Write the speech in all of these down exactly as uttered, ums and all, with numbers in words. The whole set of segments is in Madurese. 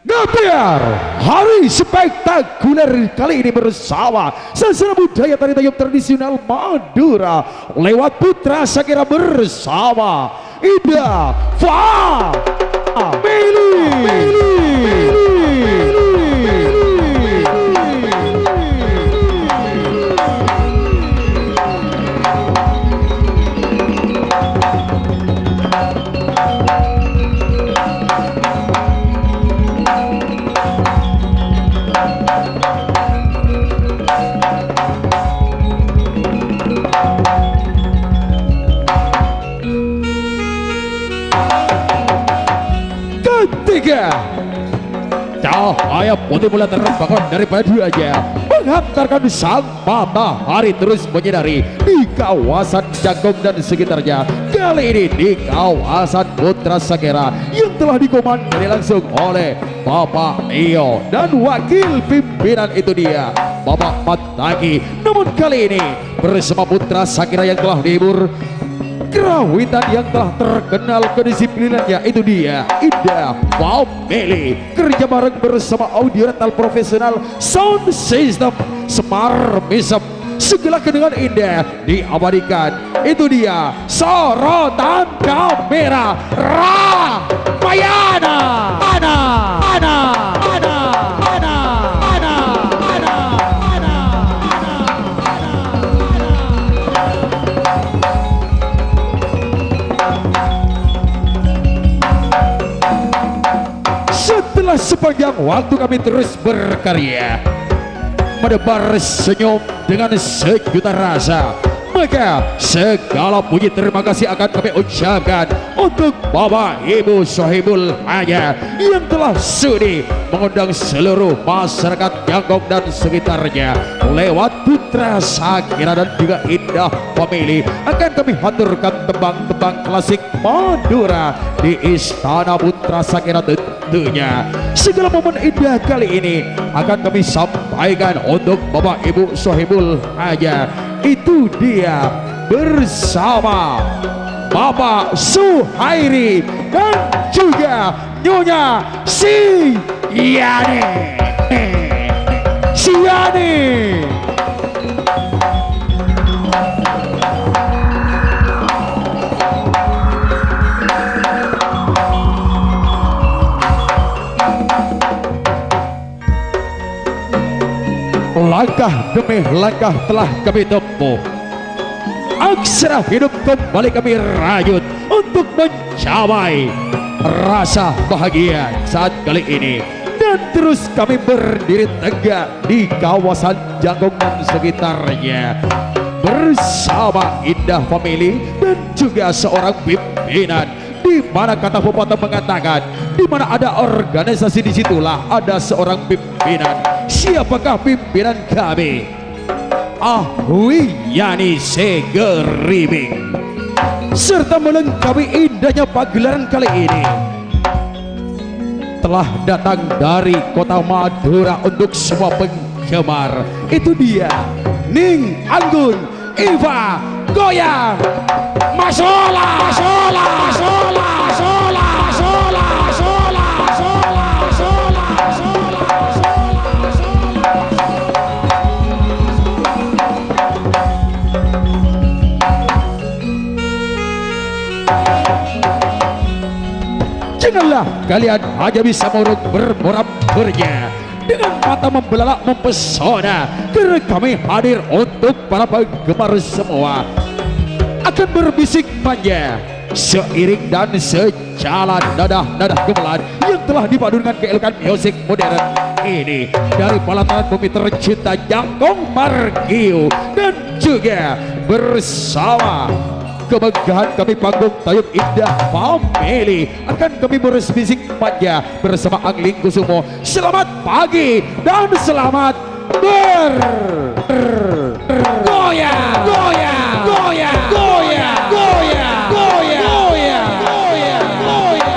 Ngebyar hari spektakuler kali ini bersama sasana budaya tari tayub tradisional Madura lewat Putra Sakera bersama Indah Family. Ketiga, cahaya putih mulai terbangun dari paduanya, menghantarkan sang matahari terus menyinari di kawasan Cangkong dan sekitarnya. Kali ini di kawasan Putra Sakera yang telah dikomandoi langsung oleh Bapak Iyo dan wakil pimpinan, itu dia Bapak Matagi. Namun kali ini bersama Putra Sakera yang telah dihibur, kerawitan yang telah terkenal kedisiplinannya, itu dia Indah Family, kerja bareng bersama audio rental profesional, sound system, smart system, segala kenangan indah diabadikan. Itu dia sorotan kamera Ramayana. Ana, ana, ana, ana. Setelah sepanjang waktu kami terus berkarya, menebar senyum dengan sejuta rasa, maka segala puji terima kasih akan kami ucapkan untuk Bapak Ibu Sohibul Hajat yang telah sudi mengundang seluruh masyarakat Cangkong dan sekitarnya lewat Putra Sakera dan juga Indah Family. Akan kami haturkan tembang-tembang klasik Madura di Istana Putra Sakera tentunya. Segala momen indah kali ini akan kami sampaikan untuk Bapak Ibu Sohibul Hajat. Itu dia bersama Bapak Suhairi dan juga Nyonya Siyani. Siyani. Langkah demi langkah telah kami tempuh. Aksara hidup kembali kami rajut untuk mencapai rasa bahagia saat kali ini. Dan terus kami berdiri tegak di kawasan Cangkong dan sekitarnya bersama Indah Family dan juga seorang pimpinan, di mana kata pepatah mengatakan, di mana ada organisasi, di situlah ada seorang pimpinan. Siapakah pimpinan kami? Ahwi Yani Segeribing. Serta melengkapi indahnya pagelaran kali ini, telah datang dari kota Madura untuk semua penggemar. Itu dia, Ning Anggun, Iva Goyang. Masola, masola, masola. Janganlah kalian hanya bisa murung bermoram-murnya dengan mata membelalak mempesona, karena kami hadir untuk para penggemar semua. Akan berbisik manja, seiring dan sejalan nada-nada gamelan yang telah dipadukan ke elokan musik modern ini dari pelataran bumi tercinta Cangkong Margiu dan juga bersama kemegahan kami panggung tayub Indah Family akan kami berbisik manja bersama Angling Kusumo. Selamat pagi dan selamat ber-, goyang, goyang, goyang, goyang, goyang, goyang, goyang, goyang.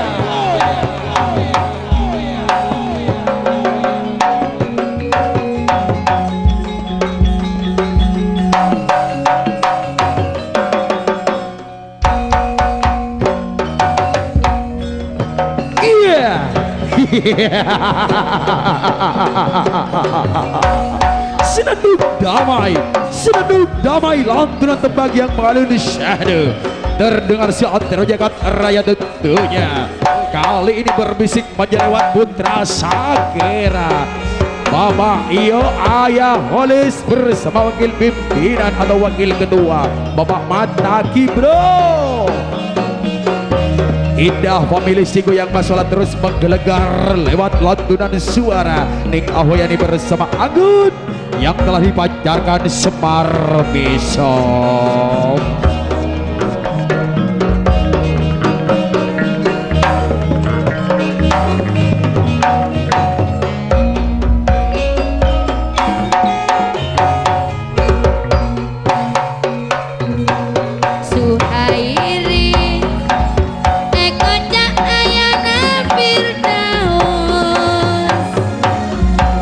Iya. Senandung damai, senandung damai, lantunan tembang yang mengalun syahdu terdengar se-antero jagat raya tentunya. Kali ini berbisik menyerewat putra Sakera. Bapak Iyo Ayah Holis bersama wakil pimpinan atau wakil ketua, Bapak Mataki, Bro. Indah family siku yang masalah terus menggelegar lewat lantunan suara Ning Ahoyani bersama Anggun yang telah dipancarkan Semar Bisom. Suhairi, èkoca' ayana Firdaus,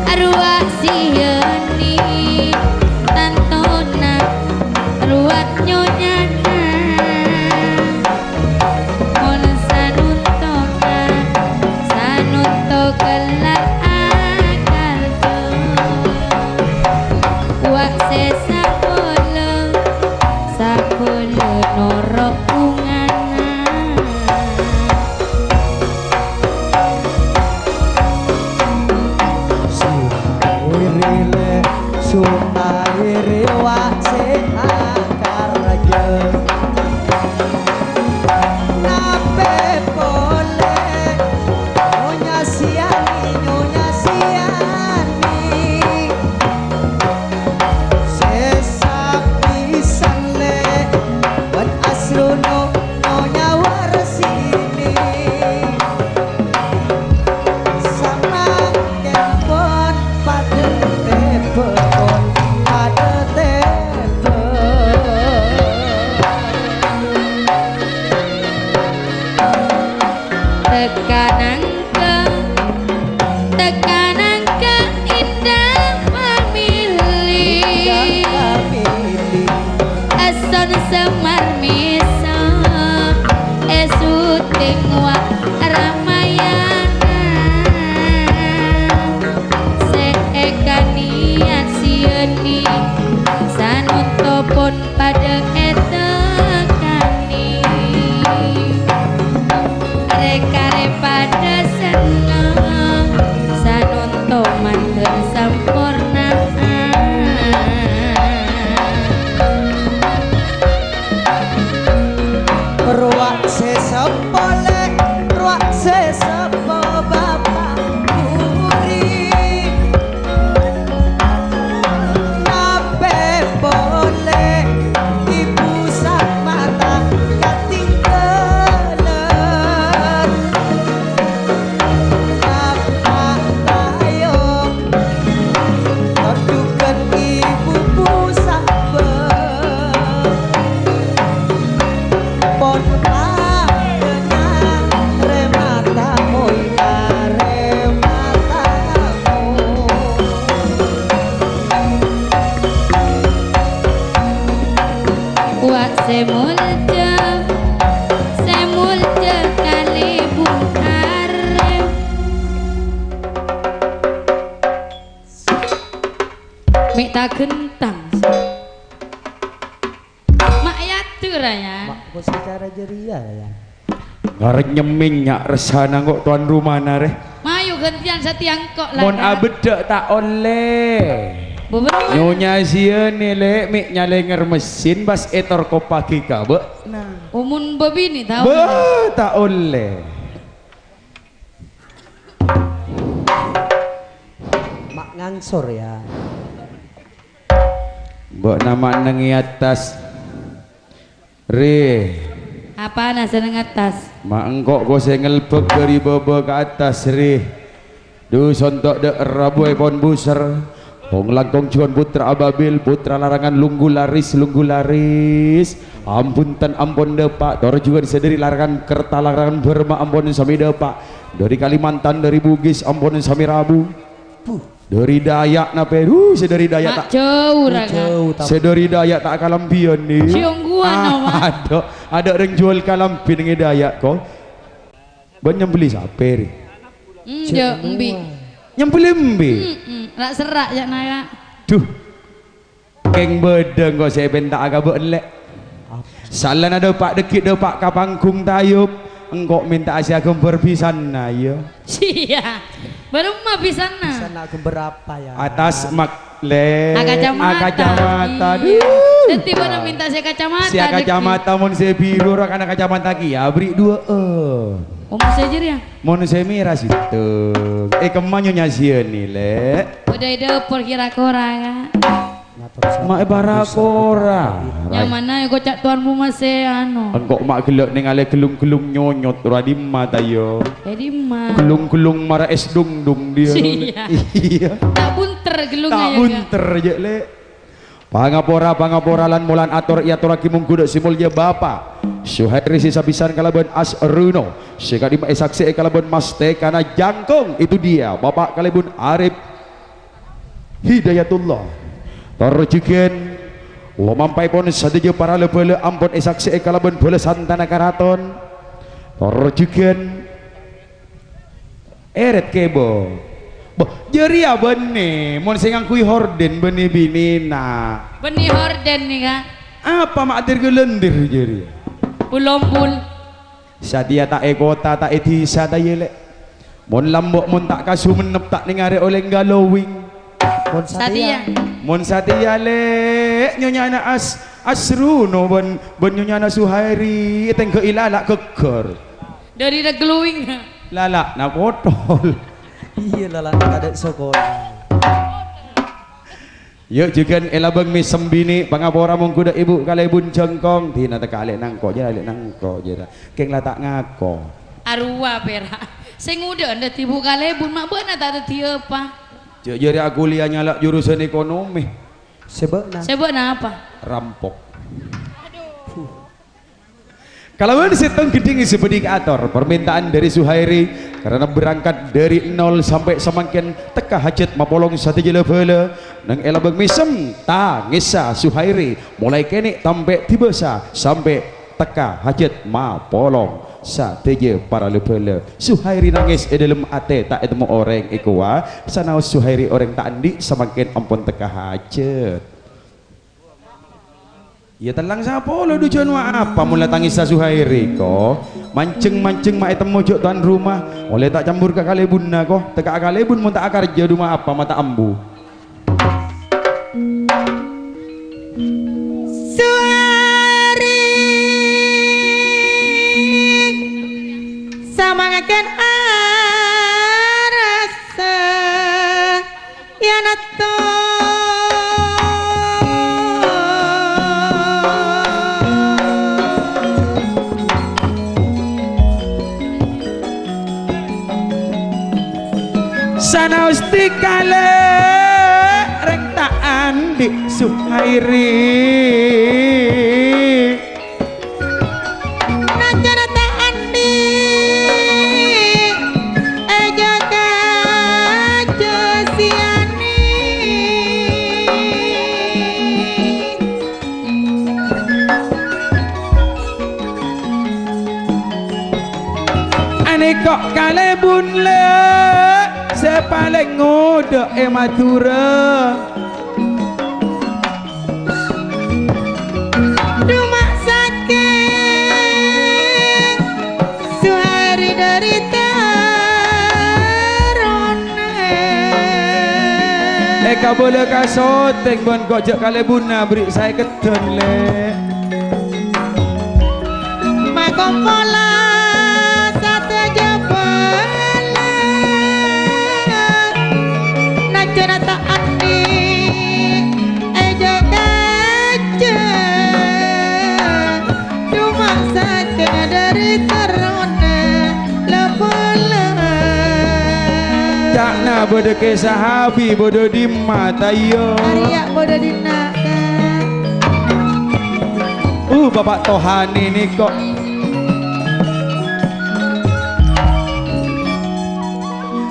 arowa siyoni tantona, arowa nyonyana. Mon sanonto ka, sanonto kellar akaldo. Wa' se sakola, sakola noro' bungana. Suhairi le, Suhairi wa' se akarja. Nape pole Nyonya Siani, Nyonya Siani. Sesa pisan le, ban asruna Nyonya Warsini. Samangken pon padha teba, pon padha teba. Teka nangka, teka nangka indah family. Eson Semar Miso, e syuting wa' Ramayana. Se ekaniyan siyoni, sanonto pon padha etekani. Re-kare padha seneng, sanonto mandhâr samporna'an. Rowa' se seppo le, rowa' se seppo bapa' buri. Nape pole ibu samata katinggalan? Bapa' tayo Tor jugan ibu-bu sabâ. Pon padâna remata, moy aremata. Wa' se molja, se molja kalebur arep. Me' ta' ghentang. Ma' eyatur, ya. Ma' kok secara jârèya, ya. Ngarep nyemming nya' ressana kok tuan rumana, rè. Mayu gantian satèya engko', la. Mon abeddhâ' ta' ollè. Boboro. Nyonya Siani, Lè', me' nyalènger mesin pas ètor kopaghi ka bâ'. Nah. Omon bâbinè' tao. Bâ, ta' ollè. Ma' ngangsor, ya. Mbok nama neng è attas, Rè. Apana sè neng attas? Ma' engko' kok sè ngelbek dhâri bâbâ ka attas, Rè. Dhu sonto' dâ' rabuèpon busèr. Kong langkong juwân putra Ababil, putra larangan lunggu laris, lunggu laris. Ampon ten ampon dâpa', tor juwân sè dhâri larangan Kerta, larangan Burma ampon samè dâpa'. Dhâri Kalimantan, dhâri Bugis ampon samè rabu. Puh. Dhâri Dayak napè, huh, sè dhâri Dayak Ma' ta', jhâu, Raga. Jhâu, ta'. Sè dhâri Dayak ta' kalambhiyân, nè. Ciongguan, Oma. Adhu, adhu rèng juwâl kalambhi neng è Dayak, ko. Bân nyembelli sapè, rè? Hmm, jhâ' embi'. Nyambel embi'? Mm-mm. Ra' serra' jâ' naya. Duh. Kèng bâdâ engko' sè èpènta'a ka bâ'na, Lè'. Salana dâpa' dâggi' dâpa' ka panggung tayub, engko' mènta'a sè aghâmbhâr bhisanna, yâ. Sia. Bârâmma bhisanna? Bhisanna aghâmbhâr apa, yâ? Atas mak-, Lè'. Ah, kacamata. Ah, kacamata. Iyâ. Duh. Dhâddhi bâ'na mènta sè kacamata, Sè dhâggi'. Kacamata mon sè biru ora kana kacamata kèya, abri' duwâ'ân. Oh, mon sè jârèya? Mon sè mèra sèttong. Eh, kemma Nyonya Siani, Lè'? Bâdâ è dâpor kèra-kora, Ka'. Ngator Ma' è para-kora. Nyamana è koca' tuan rumah sè anu. Engko' ma' ghellâ' nèngalè ghellung-ghellung nyonyot, ora dimma ta' iyâ? È dimma? Ghellung-ghellung mara es dungdung dia. Sia. Iyâ. Ta' bunter ghellung. Ta' ayo, Ka'. Bunter jâ', Lè'. Pangapora, pangapora lan molan ator èatorraghi mongghu dâ' sè molja Bapa' Suhairi sè sabisaan kalabân Asruno, sè ka'dimma èsaksè'è kalabân mastekana jangkong, itu dia, Bapa' Kalèbun Arif Hidayatullah. Tor jhughân, lomampaèpon sadhâjâ para la-bhâlâ ampon èsaksè'è kalabân bhâlâ santana karaton. Tor jhughân, èrèt kèbâ. Bâh, jârèya bânnè, mon sè ngangghuy horden bânnè binèna. Bânnè horden nèka. Apa ma' dir-gâlândir jârèya? Bul-ombul. Satèya ta' è kottha, ta' è dhisa, ta' iyâ, Lè'? Mon lambâ', mon ta' ka Songennep, ta' nèngarè ollè galowing. Mon satèya. Satèya. Mon satèya, Lè', nyonyana As-, Asruno bân, bân nyonyana Suhairi ètèngghâ'i lala' ghâgghâr. Dâri glowing. Lala'na potol. Iyâ, lala'na tadâ' sokola. Yuk, jhughân èlabâng mèsem binè', pangapora mongghu dâ' Ibu Kalèbun Jangkong. Dina tekka' lè' nangko', jâ, lè' nangko', jâ. Kèng la ta' ngako. Arowa pèra'. Sè ngodâ'ân dâddhi Ibu Kalèbun, ma' bâ'na ta' dâddhi apa? Jâ, jârèya kuliah nyala' jurusan ekonomi. Sè bâ'na. Sè bâ'na apa? Rampok. Kalabân sèttong ghâddhing sè bhâdhi kaator, parmènta'an dâri Suhairi, karana berangkat dâri nol sampè' samangkèn tekka hajhât mapolong sadhâjâ la-bhâlâ, neng è lambâng mèsem tangèssa Suhairi, molaè kènè' tampè' dibâsa sampè' tekka hajhât mapolong sadhâjâ para la-bhâlâ. Suhairi nangès è dâlem atè ta' ètemmo orèng èkowa, sanaos Suhairi orèng ta' andi' samangkèn ampon tekka hajhât. Iyâ, tellang sapolo dujân wa' apa mon la tangèssa Suhairi, ko? Manjeng-manjeng ma' ètemmo jâ' towan roma, ollè ta' cambur ka kalèbunna, ko? Tekka'a kalèbun mon ta' akarjâ, dhu ma' apa ma' ta' ambu. Suhairi samangkèn arassa. Yanatto. Sanaos tikalè rèng ta' andi' Suhairi. Najan ta' andi' èjâgâ jâsiyani. Anèko' kalèbun lè' sè palèng ngodâ è Madhurâ. Duma' sakèng Suhairi dâri terrona. Èkabâlâ ka sotèng bân ko' jâ' kalèbunna bâri' saèkeddhân, Lè'. Makompola sadhâjâ bâlâ, najjhâna ta' andi' èjâgâ jâ, coma sakèng dâri terrona la-bhâlâ. Ca'na bâdâ kè sahabi bâdâ dimma, ta' iyâ? Arèya bâdâ dinna', Ka'. Uh, Bapa' Tohani nèko'.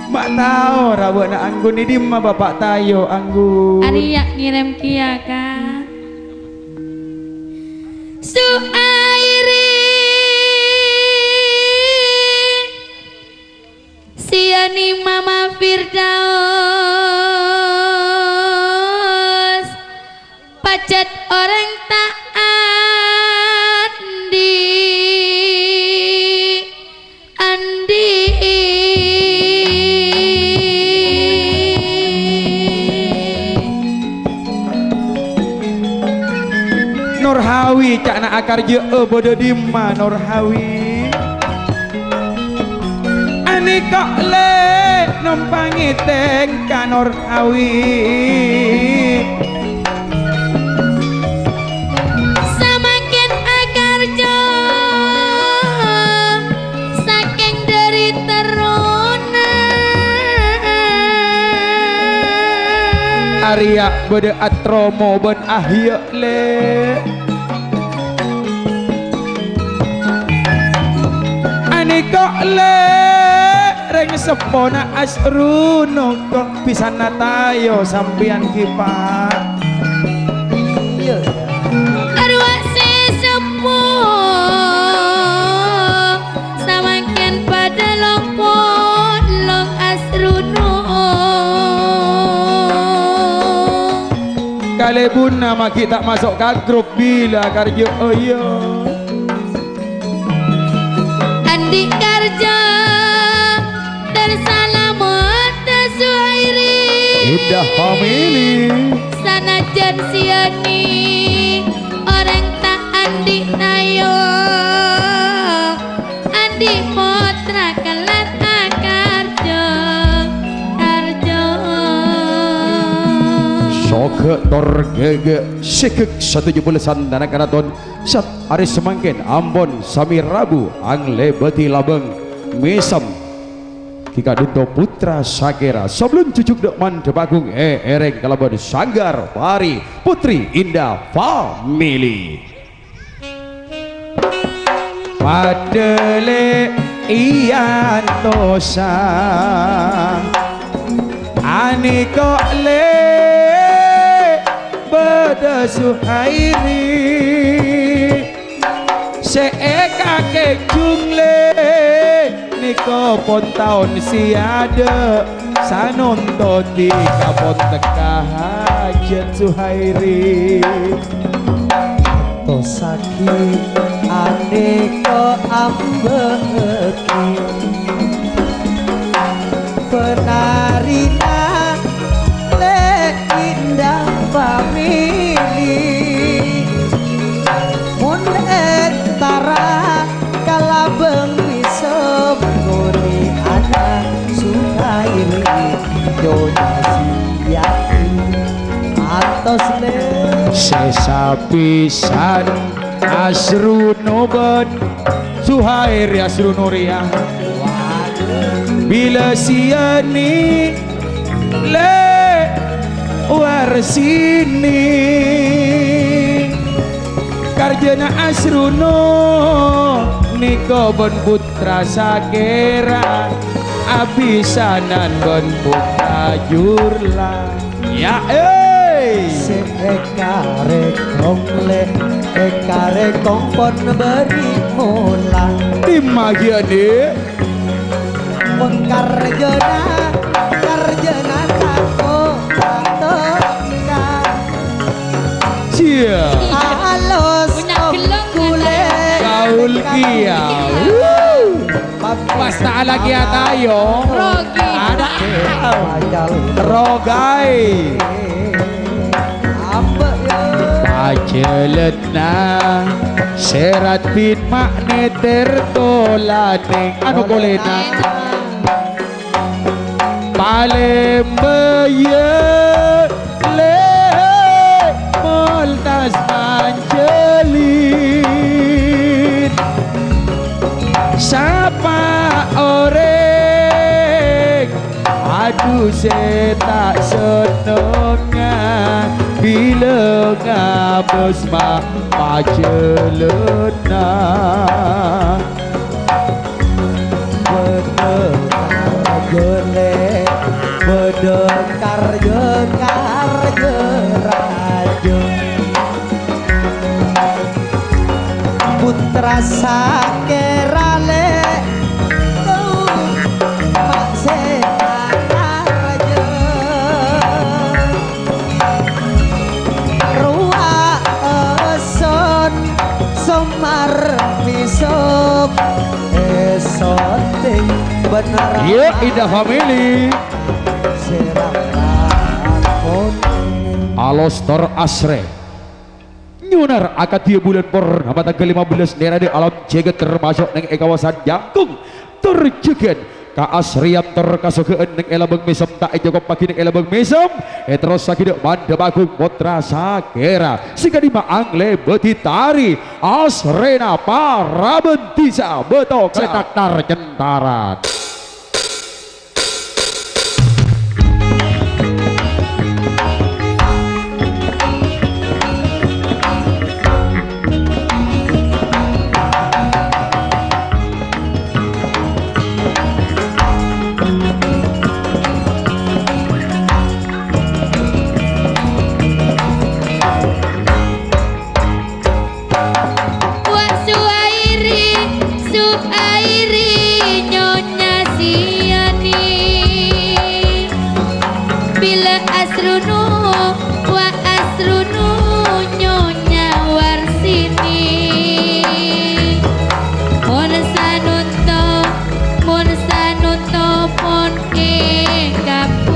Ma' tao ra bâ'na anggun è dimma, Bapa' Tayo anggun. Arèya ngèrèm kèya, Ka'. Suhairi. Siani Mama Firdaus, pajhât orèng ta' andi', andi'. Nur Hawi, ca'na akarjâ'â bâdâ dimma, Nur Hawi? Anèka' lè' nompangè tèngka Nur Hawi. Samangkèn akarjâ sakèng dâri terrona. Arèya bâdâ atromo bân ahiyâ lè'. Anèka' lè' rèng seppona Asrun, kok bisa natayo sampèyan ghi, Pa'? Iyâ. Arowa sè seppo, samangkèn padâ long-polong Asrun. Kalèbunna maghi ta' maso' ka grup bilâ karjâ, oh iyâ. Andi' karjâ, tersalamet Suhairi. Indah Family. Sanajjân siyani, orèng ta' andi' nayo. Andi' potra kellar akarjâ, karjâ. Soghâ tor ghâghâ, sèghek satuju polo sandhâna karaton. Sat arè samangkèn ampon samè rabu anglèbâdhi labâng mèsem. Ghi ka'dinto Putra Sakèra. Sabellunna jhughjhuk dâ' mandhâp agung èèrèng kalabân Sanggar Pari Putri Indah Family. Padâ lè' èantosa, anèka' lè' bâdâ Suhairi. Sè èkakèjhung lè' nèka pon taon sè adâ', sanonto dhika pon tekka hajhât Suhairi. Tosaghi anèka ambâ'âghi. Panarina lè' Indah Family. Mon èntara kalabâng mèsem ghâri ana Suhairi, nyonya siyati atos lè'. Sè sapisan Asrun bân Suhairi, Asrun rèya. Bilâ siyani lè' Warsini. Karjâna Asrun nèka bân Putra Sakèra, abhisanan bân Putra Jurla. Ya, eh. Sè èkarèkong lè', èkarèkong pon bâri' mola. Dimma ghi' andi'? Pengkarjâna, karjâna tako', tako', ka. Sia. Alos. Punya gelong kulè. Kaul kia. Wuh. Pas ta' lagi atayo. Rogi. Ada. Rogai. Apa ya? Pajhâlânna sèrat bit ma' nèter tolanèng anu kolèna. Palèmbâyâ lè' moltas manjhâlin. Sapa orèng adu sè ta' sennengnga bilâ ngabâs ma' pajhâlânna. Bâdâ karjâ lè', bâdâ karjâ-karjâ rajâ. Putra Sakèra lè', oh, ma' sè Iyâ, Indah Family. Alostor Asri. Nyunar akadhi bulân purnama tangghâl lima belas nèra dâ' alam jhâghât, termasuk neng è kawasan Jangkung. Tur jhughân kaasriyan tor kasoghâ'ân neng è Lambâng Mèsem, ta' ècokoppaghi neng è Lambâng Mèsem, èterrossaghi dâ' Mandhâ Paggung Pottra Sakèra. Sè ka'dimma anglèbâdhi tarè Asrèna Parabendisa Bâto Kecak Tar Centaran. Wa Suhairi, Suhairi Nyonya Siani. Bila Asrunu, wa Asrunu Nyonya Warsini. Mon sanonto, mon sanonto pon èkabuli.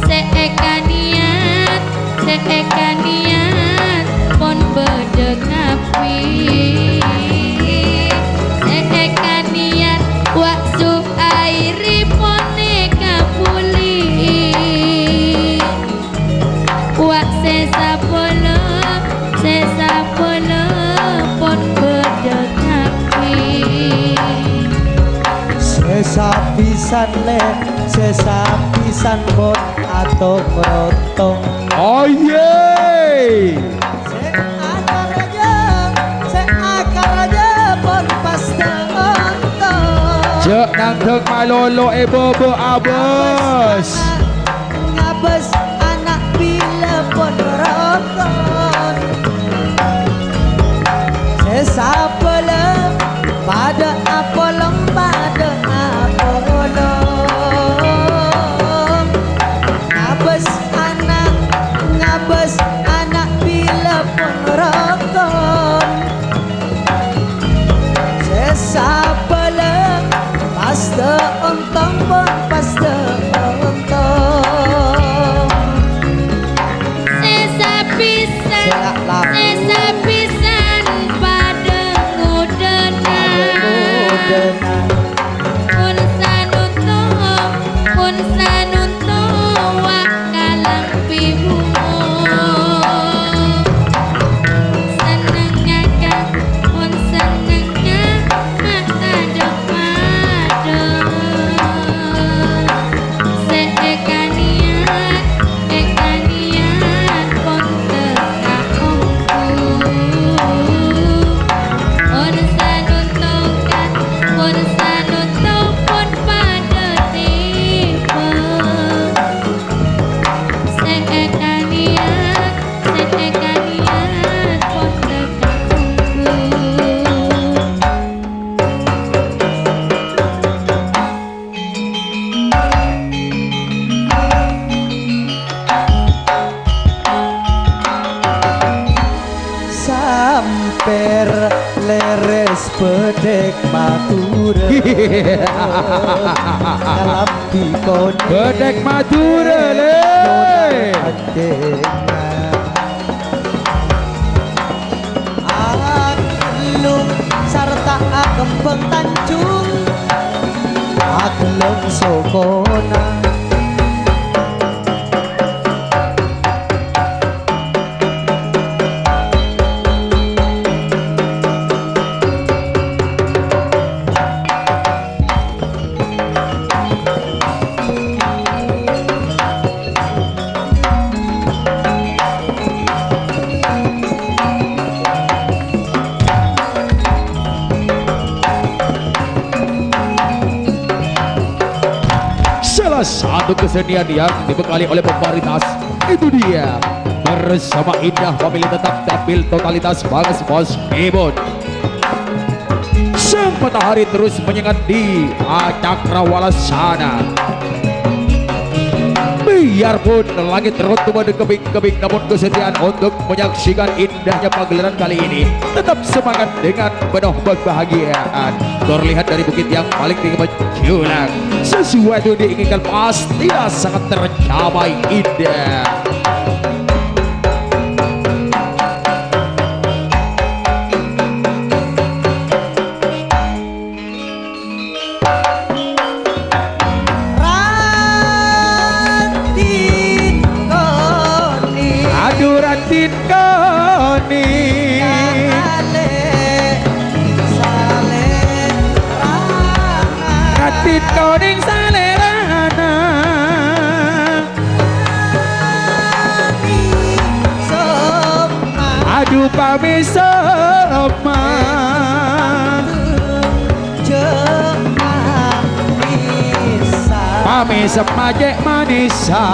Sè èkaniyat, sè èkaniyat pon bâdâ kabbhi. Sè èkaniyat wa Suhairi pon èkabuli. Wa' sè sapolo, sè sapolo pon bâdâ kabbhi. Sè sapisan, Lè', sè sapisan pon atong-rotong. Oye! Sè akaraja, sè akaraja pon pas ontong. Jhâ' nangghâng malolo è bâbâ abâs. Ngabâs ana' bilâ pon rokon. Sè sabâlâ padâ apolong, padâ apolong. Ngabâs ana', ngabâs ana' bilâ pon rokon. Sè sabâlâ pas ontong pon pas ontong. Sè sapisan, sè sapisan padâ ngodâna. Mon sanonto, mon sanonto wa' kalang pibungo. Sennengnga ka, mon sennengnga ma' tadâ' padâ. Sè èkaniyat, èkaniyat pon teka' ongghu. Mon sanonto ka, mon sanonto pon padâ tiba. Sè èkaniyat, sè èkaniyat pon teka' ongghu. Sampèr lèrès bâdhèk Madhurâ. Kalambi konè. Bâdhèk Madhurâ, Lè'. Agung sarta akembhâng tanjung, agelem sokona. Salah satu kesenian yang dibekali oleh Pemaritas, itu dia. Bersama Indah Family tetap tampil totalitas, Bang Bos Ibon. Sang matahari terus menyengat di, ah, cakrawala sana. Bi Biarpun langit runtuh pada keping-keping, namun kesetiaan untuk menyaksikan indahnya pagelaran kali ini. Tetap semangat dengan penuh kebahagiaan. Terlihat dari bukit yang paling tinggi menjulang. Sesuatu yang diinginkan pastilah sangat tercapai, indah. Raddhin Koning. Aduh, Raddhin Koning. Salè-, salèrana. Raddhin Koning salèrana. Pami soma. Aduh, pami soma. Jhâ' manissa. Pami soma cè' manissa.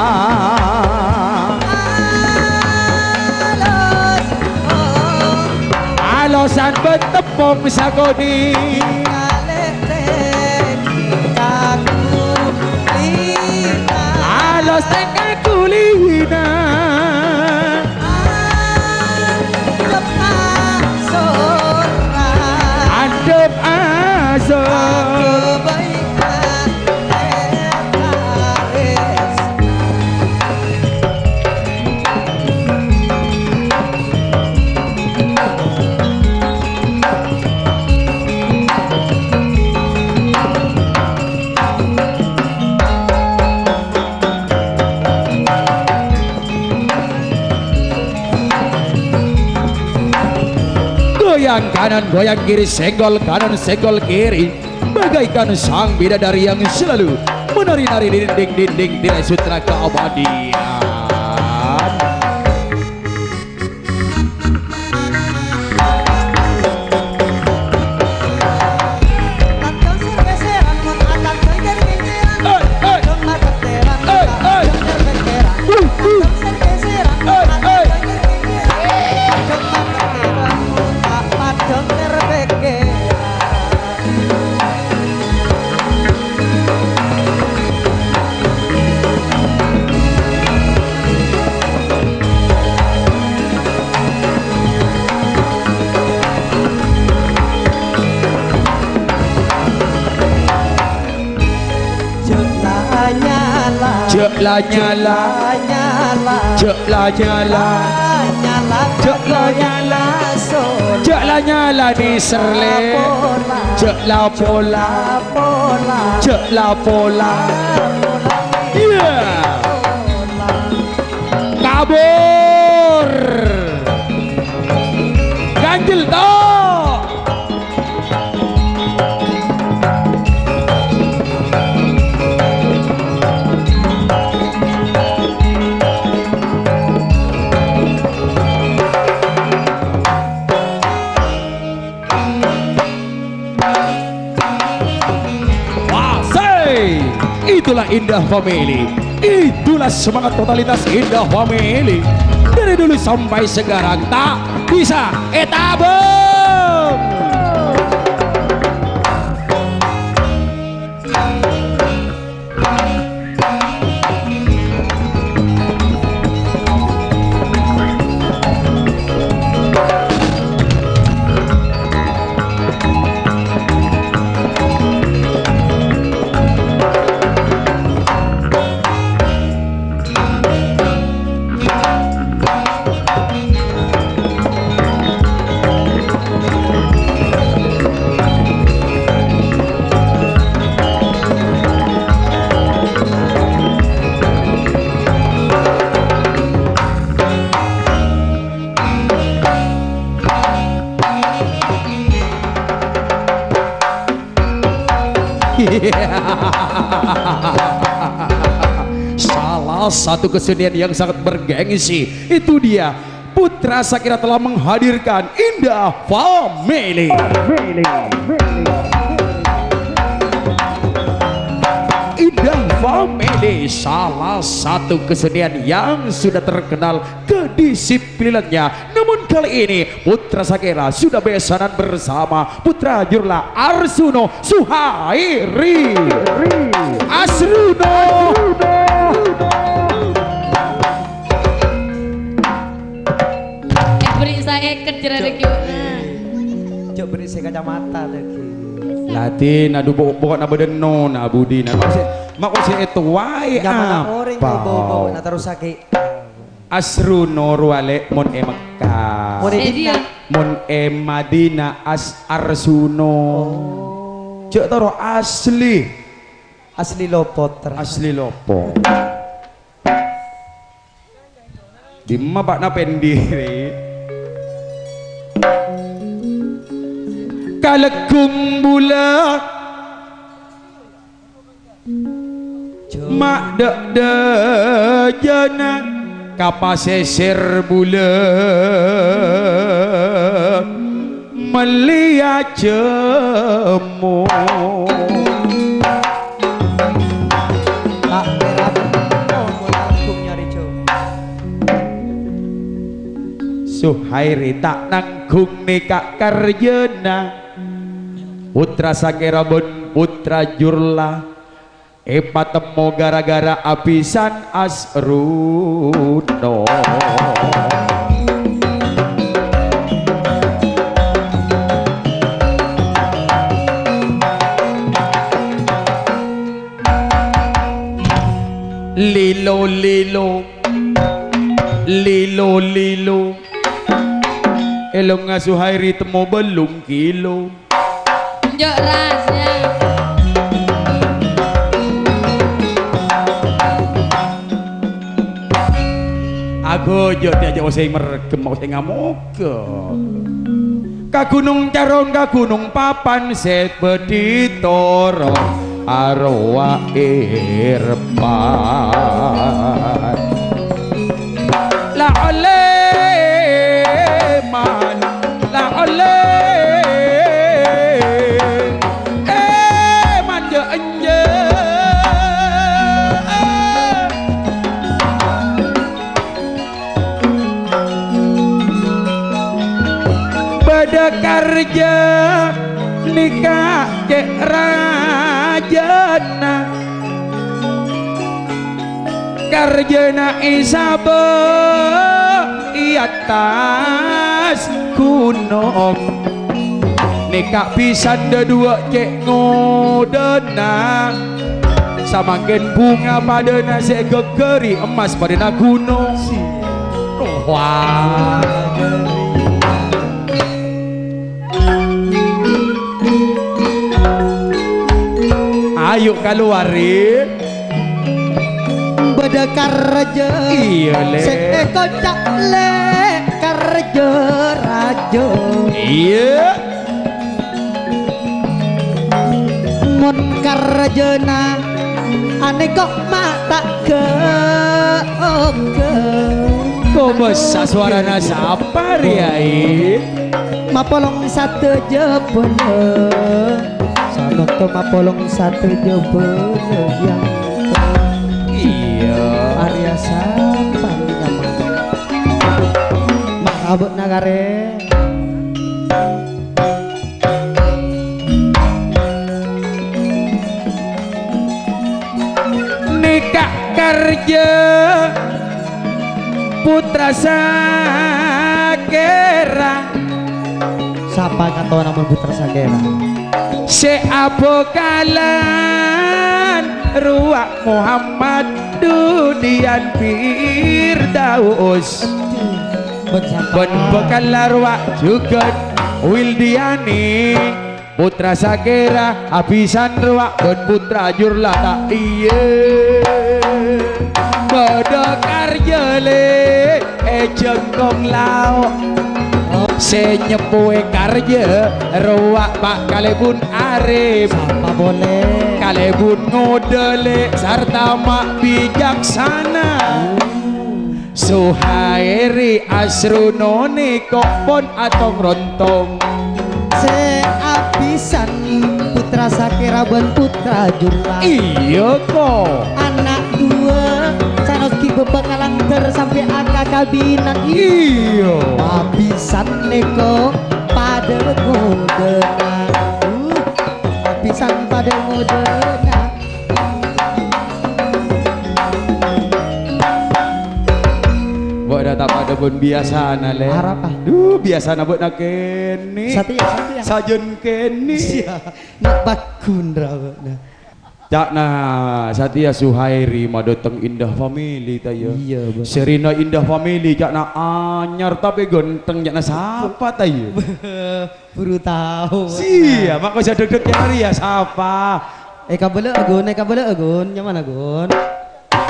Alos, oh. Alosan bân teppong sakonè'. Kalè tèngka kulina. Alos tèngka kulina. Andhâp asora. Andhâp asora. Aghâbây ka Tètaris. Goyang kanan, goyang kiri, senggol kanan, senggol kiri, bagaikan sang bidadari yang selalu menari-nari di dinding-dinding tirai sutra keabadian. Jhâ' la nyala. Jhâ' la nyala. Jhâ' la nyala. Jhâ' la nyala. Jhâ' la nyala, Ni Serle. Jhâ' la pola. Jhâ' la pola. Iyâ. Kabur. Ganjil, to. Asik. Itulah Indah Family. Itulah semangat totalitas Indah Family. Dari dulu sampai sekarang tak bisa ètabung. Salah satu kesenian yang sangat bergengsi, itu dia, Putra Sakira telah menghadirkan Indah Family. Indah Family, salah satu kesenian yang sudah terkenal kedisiplinannya. Namun kali ini Putra Sakira sudah besanan bersama Putra Jurla Arsuno Suhairi. Asruno. Kacamata dhâggi'. Ladina du bo-, pokokna bâdâ nona budina. Kok sè, ma' kok sè ètowaè apa? Nyamana orèng, bo-, bo-, bo-, na terrosaghi. Asruno rowa lè' mon è Mekkah. Mon è Madinah. Mon è Madinah As-, Arsuno. Oh. Jhâ' toro' asli. Asli lopot, ra. Asli lopot. Dimma bâ'na pendiri? Ka Leggung bulâ. Ma' dâ'-dâjâna ka pasèsèr bulâ. Mellèya jemmo. Ta' pèra' mon nanggung nyarè jemmo. Suhairi ta' nanggung nèka karjâna. Pottra Sakèra bân Pottra Jurla. Èpatemmo gara-gara abhisan Asruno. Lilo, lilo, lilo, lilo. Èlongnga Suhairi temmo bâllung kilo. Enjâ' ras, ya. Aghâjâ' tè ajâ' osèng mergem, osèng ngamoghâ. Ka Gunung Caron, ka Gunung Papan, sè bâdhi toro' arowa irpan. La olle man, la olle, eh, man jâ' enjâ'. Bâdâ karjâ nèka cè' rajâna. Karjâna èsabâ' è attas gunong. Nèka bhisan dâduwâ' cè' ngodâna. Samangkèn bhunga padâna sè èghâghâri emmas padâna gunong. Wah. Ayo kalowar, Ri. Bâdâ karjâ. Iyâ, Lè'. Sè èkoca', Lè', karjâ rajâ. Iyâ. Mon karjâna anèko ma' ta' ghâ-oghâ. Kobâsa sowarana sapa, Ri, ai? Mapolong sadhâjâ bhâlâ. Sanonto mapolong sadhâjâ bhâlâ, yang. Iyâ. Arèya sapa nyamana? Marabâ' nagarè. Nèka karjâ Pottra Sakèra. Sapa kantona mon Pottra Sakèra? Sè abhâkalan rowa Muhammad Dudian Firdaus. Bân sapa? Bân bhâkal la rowa jhughân Wildiani. Pottra Sakèra abhisan rowa bân Pottra Jurla ta' iyâ. Bâdâ karjâ, Lè', è Jhângkong Lao'. Sè nyeppowè karjâ rowa Pa' Kalèbun Arif. Sapa polè? Kalèbun Ngodâ, Lè', sarta Ma' Bicaksana. Suhairi Asruno nèko pon atong-rontong. Sè abhisan Pottra Sakèra bân Pottra Jurla. Iyâ, ko. Ana' duwâ', sanos ghi' bhâbhâkalan dhâr sampè' akakabinan. Iyâ. Abhisan nèko padâ ngodâna. Uh, abhisan padâ ngodâna. Bâdâ ta' padâ Pon biyasana, Lè'. Arapa? Duh, biyasana bâ'na kènè'. Satèya, satèya. Sajân kènè'. Sia, na' paggun ra bâ'na. Ca'na satèya Suhairi madâteng Indah Family, ta' iyâ? Iyâ, bâ. Sèrèna Indah Family, ca'na anyar tapè ganteng, ca'na sapa, ta' iyâ? Buru tao. Sia, ma' kok sè dhek-dhek kèya rèya sapa? Èkabâlâ'â, Gun, èkabâlâ'â, Gun. Nyamana, Gun?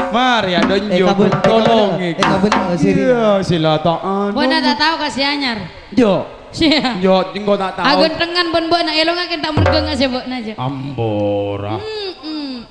Marè, adâ' Eh, njo, kabul-, tolong eh, kabul-, eh, siri. Iyâ, sila ta' anu. Bâ'na ta' tao ka sè anyar. Yo. Sia. Yo, engko' ta' tao. Aghun tengngan bân bâ'na èlongngaghi ta' mergângnga sè bâ'na, Jo. Ambora. Mm-mm.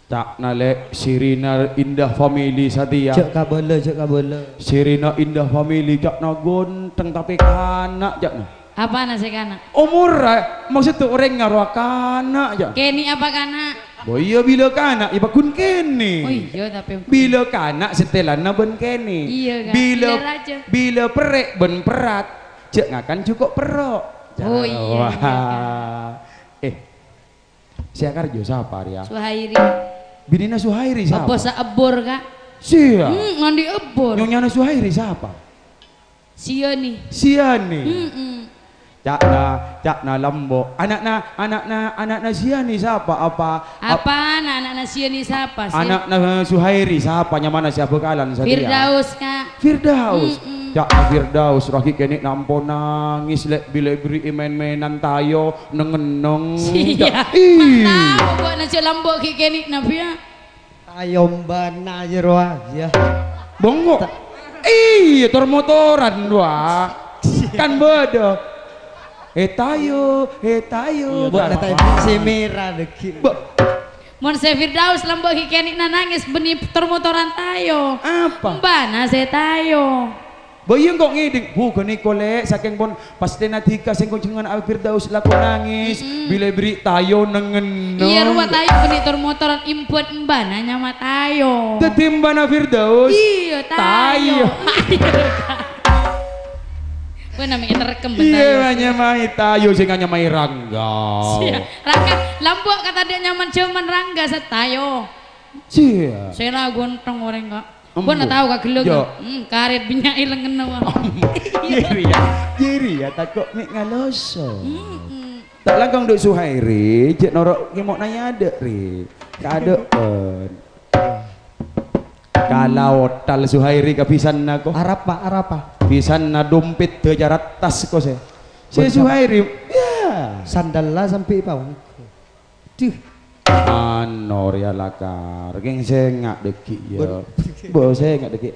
Ca'na, Lè', sirina Indah Family satèya. Jhâ' kabâlâ, jhâ' kabâlâ. Sirina Indah Family, ca'na ganteng tapè kana', ca'na. Apana sè kana'? Omorra, maksudda orèng ngarowa kana', ya? Kènè' apa kana'? Oh iyâ, bilâ kana', ya paggun kènè'. Oh iyâ, tapè bilâ kana' setelanna bân kènè'. Iyâ, kan? Bilâ, bilâ raja. Bilâ perrè' bân perrat, jhâ' ngakan jhuko' perro'. Oh iyâ, wah. Iyâ, kan? Eh, Sè akarjo sapa rèya? Suhairi. Binèna Suhairi sapa? Ebbor sa ebbor, Ka'. Sia. Hmm, andi' ebbor. Nyonyana Suhairi sapa? Siani. Siani. Mm-mm. Ca'na, ca'na Lembo. Ana'na, ana'na, ana'na Siani sapa? Apa? Ap- Apana ana'na Siani sapa, Sia? Ana'na Suhairi sapa? Nyamana sè abhâkalan satèya? Firdaus, Ka'. Firdaus. Mm-mm. Ca'na Firdaus, rowa ghi' kènè' nampo nangès, Lè', bilâ èberri'i mèn-mènan tayo, neng-enneng. Sia. Ih. Ma' tao, bâ'na jhâ' Lembo ghi' kènè' napa, ya? Tayo bâ'na jârowa, ya. Bengko. Ta- Iyâ, tor-motoran, wa. Kan bâdâ. Eh, tayo, eh, tayo. Iyâ, bâ'na tayo sè mèra, dâggi'. Ba- Mon sè Firdaus Lembo ghi' kènè' nangès bânnè tor-motoran tayo. Apa? Bâ'na sè tayo. Bâ iyâ engko' ngèdhing, bu, ghânèka, Lè', sakèng pon pastèna dhika sèngko' jhungan Al Firdaus lako nangès, mm-mm, bilâ èberri' tayo neng-enneng. Iyâ, rowa tayo bânnè tor-motoran èmbhut bâ'na nyama tayo. Dhâddhi bâ'na Firdaus? Iyâ, tayo. Tayo. Bâ'na mè' èterkem bân tayo. Iyâ, nyamaè tayo sè nganyamaè Rangga. Sia, Rangga, Lembo ka' tadâ' nyamana jhâman Rangga sè tayo. Sia. Sèra ganteng orèng, Ka'. Embu. Bâ'na tao ka' ghellâ', Ka'? Yo. Hmm, karèt bânnya' è lengngenna, wa. Jârèya, jârèya tako' mè' ngaloso. Mm-mm. Ta' langkong dhu Suhairi, jhâ' noro' kèmo'na è adâ', Ri. Kaadâ'ân. Kala otal Suhairi ka bhisanna, ko. Arapa, arapa? Bhisanna dompèt dâ' carat tas, ko, sè. Sè Suhairi, ya. Sandalla sampè' paongko. Duh. Ano rèya lakar, kèng sènga' dâggi', ya. Bân- Bo, sènga' dâggi'.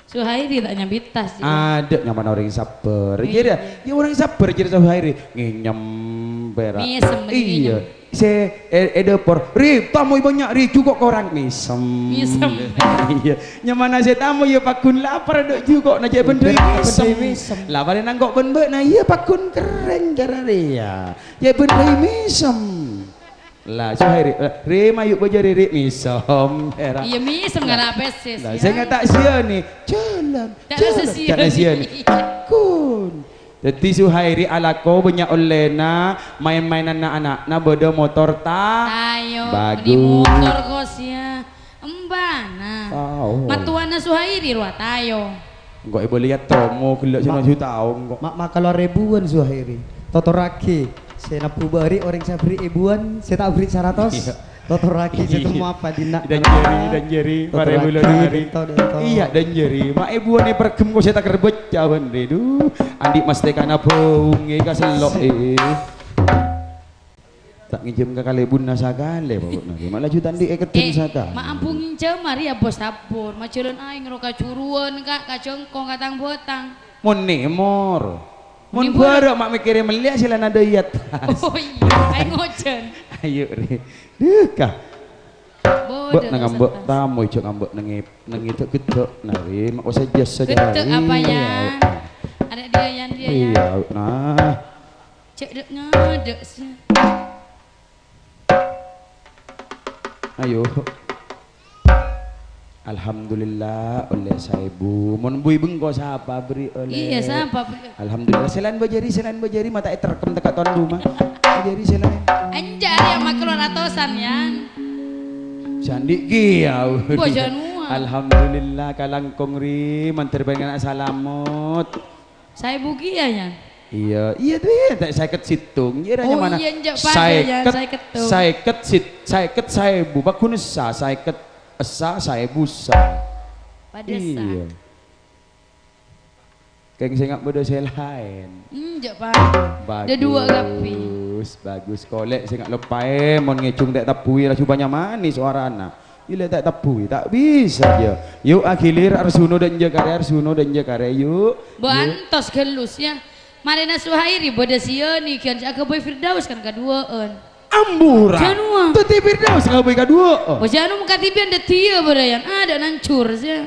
Suhairi ta' nyambit tas, ya. Adâ' nyamana orèng sabbhâr. Iyâ. Kira, ya orèng sabbhâr kira Suhairi. Ngènyem pèra'. Mèsem, iyâ. Ngènyem. Sè, è, è dâpor. Ri, tamoy bânnya', Ri, jhuko' korang. Mèsem. Mèsem. Iyâ. Nyamana sè tamoy ya paggun lapar, dâ' jhuko', na jhâ' bân dhâi mèsem. Lapar nangko' bân bâ'na, iyâ paggun kerrèng cara rèya. Jhâ' bân dhâi mèsem. La, Suhairi, eh, Ri, mayu' bâjâ Ri, Ri, mèsem, èra. Iyâ, mèsem ngala' pèssè, la, ya. Sènga' ta' Siani, jhâlân, jhâlân. Ca'na Siani. Kun. Dhâddhi Suhairi alako bânnya' ollèna, maèn-maènanna ana'na bâdâ motor ta-, tayo. Bagus. Bânnè motor, kos, ya. Embana. Tao. Mattowana Suhairi rowa tayo. Engko' èbâliyâ tomo ghellâ' sè ma-, maju taong, kok. Ma-, makalowar èbuwân Suhairi. Totorraghi. Sè nebbhu bâri' orèng sè aberri' èbuwân, sè ta' aberri' saratos. Iyâ. Totorraghi sè temmo apa dinna'. Dan jâri, dan jâri, marè bulân hari. Totorraghi, dento, dento. Iyâ, dan jâri. Ma' èbuwân èperghem kok sè ta' kerbet, cawan, Ri. Duh, andi' mastekana bâungè ka sello', eh. Ta' ngènjhâm ka kalèbunna sakalè, pokokna, Ri. Ma' laju ta' andi' èkeddhun sakalè. Eh, ma' ambu ngènjhâm, marè abos-abor. Majhâlân aèng ro ka Juruwân, Ka', ka Jengkong, ka Tang-Botang. Mon nèmor. Mon bârâ' ma' mèkkèrè mellèya sè la nadâ' è attas. Oh, iyâ. Aèng ojhân. Ayo, Ri. Duh, Ka'. Bâ' nang ngambek tamoy, jhâ' ngambek neng è-, neng è dâ'-ghedâ', na, Ri. Ma' kok sè jas saja, Ri. Gedek apa, Yan? Ada dia, Yan, dia, Yan. Iyâ, nah. Cek dek ngadek sih. Ayo. Alhamdulillah, ollè saèbu. Mon bui bengko sapa beri ollè? Iyâ, sapa beri? Alhamdulillah. Sè laèn bâjâri, sè laèn bâjâri, ma' ta' èterkem teka' towan duma. Bâjâri sè laèn. Enjâ' rèya makalowar atosan, Yan. Sandi' kèya. Bojâ nuwâ. Alhamdulillah, kalangkong ri, mandhâr bân ana' salamet. Saèbu kèya, Yan? Iyâ, iyâ, tuh, iyâ, ta' sèket sèttong. Iyâ, ra Oh, nyamana. Iyâ, enjâ' padâ, Yan, Sèket, sèket tuh. Sèket sit-, sèket saèbu, paggun essa, sèket essa, saèbu essa. Padâ essa. Iyâ. Kèng sè nga' bâdâ sè laèn. Hmm, jhâ' padâ. Dhâduwâ' kabbhi. Bagus, bagus. Kolè' sè nga' loppaè, mon ngèjhung ta' tabbhuwi, laju bânnya' manè sowarana. Iyâ lè ta' tabbhuwi, ta' bisa, jâ. Yu', aghili, Arjuna dâ' enjâ' karè, Arjuna dâ' enjâ' karè, yu'. Mbok Yu'. Antos ghâllu, yâ. Marèna Suhairi bâdâ siyâni, ghiyan sè aghâbây Firdaus kan kaduwâ'ân. Ambura. Januwa. Dhâddhi Firdaus aghâbây kaduwâ'ân. Bâ janu mengkatibian dhâddhiyâ bârâyan. Adâ' nancur, yâ.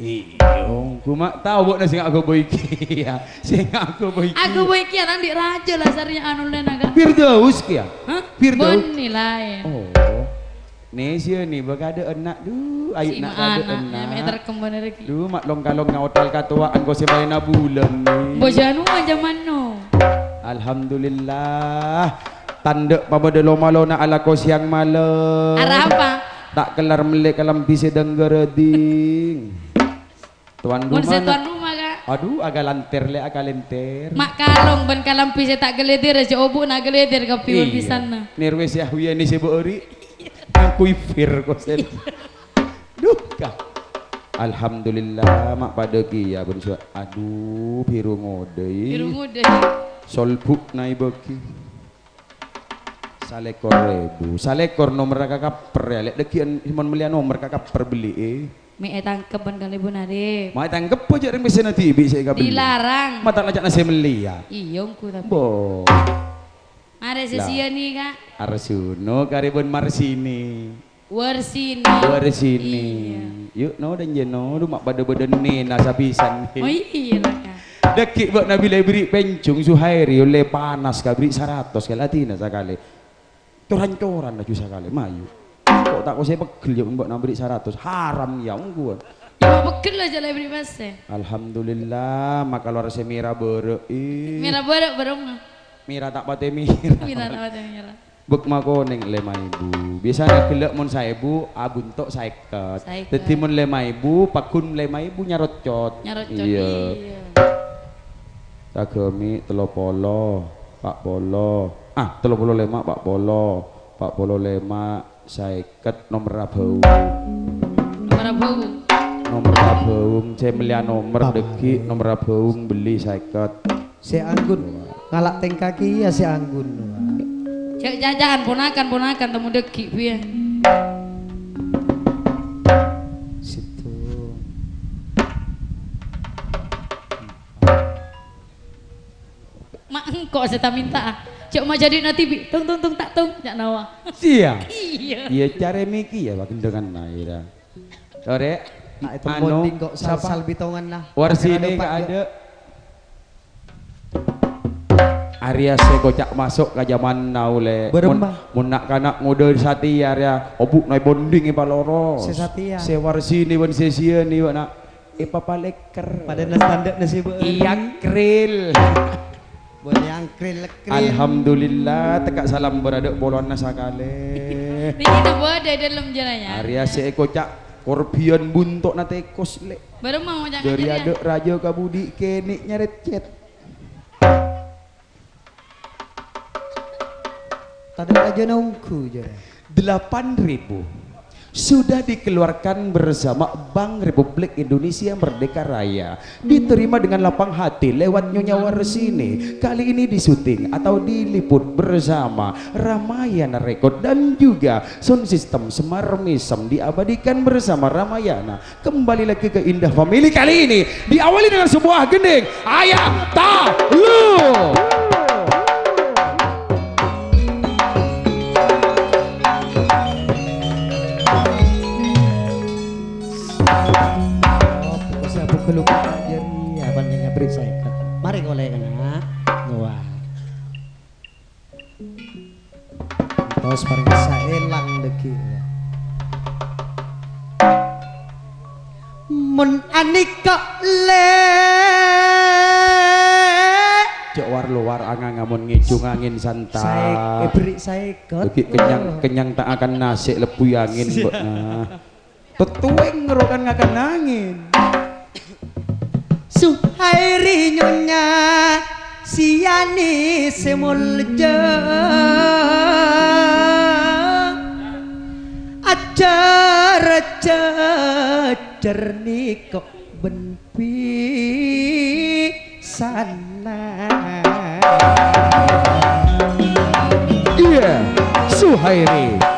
Iyâ, ongghu ma' tao bâ'na sè nga' aghâbây kèya. Sè nga' aghâbây kèya. Aghâbây kèya, tang dhi' rajâ la sarèya anu lèna, Ka'. Firdaus kèya? Hah? Firdaus? Bânnè laèn. Oh. Nè siyâni bâ' kadâ' enna', du, ayu' Sè na' kadâ' ma'ana, enna'. Mè' terkembang rèki. Du, ma' long-kalong ngaotal katowa engko' sè maèna bulân, nè. Bâ janu anjâ manno. Alhamdulillah. Tandhâ' pabâdâ lo-malona alako sèyang malem. Arapa? Ta' kellar mellè kalambhi sè dângghârâding. Tuan Mon sè rumah, tuan nak. Rumah, Ka'. Aduh, aga lanter, lè, aga lenter. Ma' kalong bân kalambhi sè ta' ghâlèdhir, jhâ' obu'na ghâlèdhir kabbhi bân Iyâ. Pisanna. Nèrwè sè ahuyani sè bâ'âri'. Aku ifir, kosen. Duh, Ka'. Alhamdulillah, ma' padâ kèya, bân sua-, aduh, biru ngodâi. Biru ngodâi. Solbuk naibâgi. Salèkor èbu. Salèkor nomerra ka kapper, yâ, lè'. Dhâggi'ân mon mellèya nomer ka kapper belliyâ. Mè' ètangkep bân kalèbun arè. Ma' ètangkep jhâ' rèng pèssèna dhibi' sè èkabelli. Dilarang. Ma' ta' laca'na sè mellèya. Iyâ, ongghu tapè. Bo. Arè sè Lah. Siyâni, Ka'. Arjuna karè bân Marsini. Warsini. Warsini. Iyâ. Yu', no, dânjâ, no. Lu ma' bâdâ-bâdâ nèna sabisân. Oh, iyâ, la, Ka'. Dhâggi' bâ'na bilâ èberri' pènjung Suhairi ollè panas kabri' saratos kèla dina sakalè. Cor-ancoran laju sakalè, mayu. Kok ta' kosè pegghel, yâ, bâ'na berri' saratos. Haram, yâ, ongghu. Yâ, ma' pegghel la jhâ' la èberri' pèssè. Alhamdulillah, maka lowar sè mèra bârâ', ih. Mèra bârâ', bârâ' ma. Mèra ta' patè mèra. Mèra ta' patè mèra. Bek makonèng lèma èbu. Biasana ghellâ' mon saèbu, abunto' saèket. Saèket. Dhâddhi mon lèma èbu, paggun lèma èbu nyaroccot. Nyaroccot, Iyâ. iyâ. Taghâmi tello polo, pa' polo. Ah, tello polo lèma', pa' polo. Pa' polo lèma', saèket, nomerra bhâung. Nomerra bhâung. Nomerra bhâung, sè mellèya nomer Apa? Dhâggi', nomerra bhâung bellî saèket. Sè anggun. Ngala' tèngka kèya sè anggun. Jhâ' caca'an ponakan-ponakan temmo dhâggi', Bu, yâ. Sèttong. Ma' engko' sè ta' mènta'a. Jhâ' ma' jhâdhi'na dhibi'. Tung, tung, tung, ta' tung. Ca'na wa. Siya. Iyâ. Iyâ, carè mèkè yâ, Pak, gendhengan na, ira. Torè. Nah, itu anu, monding kok sapa? Sal-sal bitongan lah. Warsini. Akhirnya ka lupa, adâ'. Arèya sè koca' maso' ka jaman now, lè. Bârâmma? Mon, mon na'-kana' ngodâ satèya arèya, obu' naè bonding è paloro. Sè satèya. Sè Warsini bân sè Siyani, bâ'na. Èpapalèkker. Padâna standar nasib. Iyâ, kril. Boleh angkril-lekril. Alhamdulillah, tekka' salam bârâdâ' polana sakalè. Nèka bâdâ è dâlem jârâ, yâ. Arèya sè èkoca' korbhiyân bunto'na tèkos, lè'. Bârâmma ngoca' Dâri ngajâr, yâ? Adâ' rajâ ka budi kènè' nyarècèt. Tadâ' rajâna ongghu, jârâ. Delapan ribu sudah dikeluarkan bersama Bank Republik Indonesia Merdeka Raya. Diterima dengan lapang hati lewat Nyonya Warsini. Kali ini disuting atau diliput bersama Ramayana Record dan juga sound system Semar Misem diabadikan bersama Ramayana. Kembali lagi ke Indah Family kali ini diawali dengan sebuah gending Ayah Talu. Oh, pokoknya aku kelupa jadi apa nih ngabrik saya. Mari oleh kena. Wah. Tos paring saèlang dhâggi'. Mon anèka, lè'. Jhâ' war-lowar anganga mon ngèjhung angèn santa. Saè-, èberri' saèket. Dhâggi' kennyang, kennyang ta' akan nasè' lebbu angèn, Mbok, nah. Tottowèng rokan ngakan angèn. Suhairi Nyonya Siani sè molja, ajhâr-ajhâr nèko bân pisana. Iyâ, Suhairi.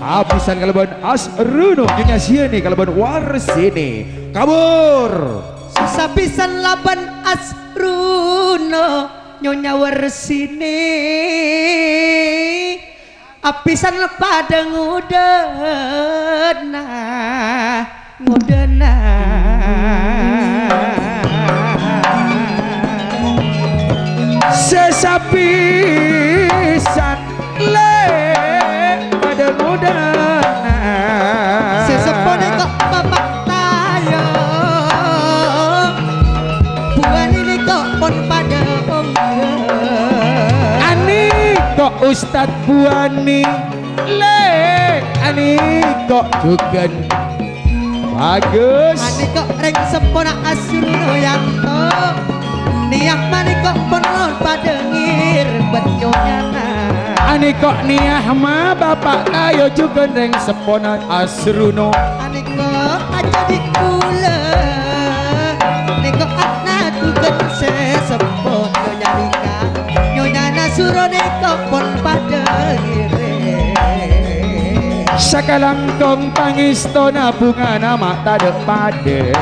Abhisan kalabân Asruno, Nyonya Siani kalabân Warsini. Kabur. Sapisan labân Asruno, Nyonya Warsini. Apisan padâ ngodâna, ngodâna. Sè sapisan lè padâ ngodâna. Sè seppo nèko Bapa' Tayo. Buwani nèko pon padâ ongghâ. Anèko Ustad Buwani. Lè, anèko jhughân. Bagus. Anèko rèng seppona Asruno Yanto. Niyah manèko pon padâ ngèrbât nyonyana. Anèko niyah ma Bapa' Tayo jhughân rèng seppona Asruno. Anèko ajhâdhi kaulâ. Nèko ana' jhughân sè seppo nyonya nèka. Nyonyana suro nèko pon padâ ngèrèm. Sakalangkong pangèstona bhungana ma' tadâ' padâ.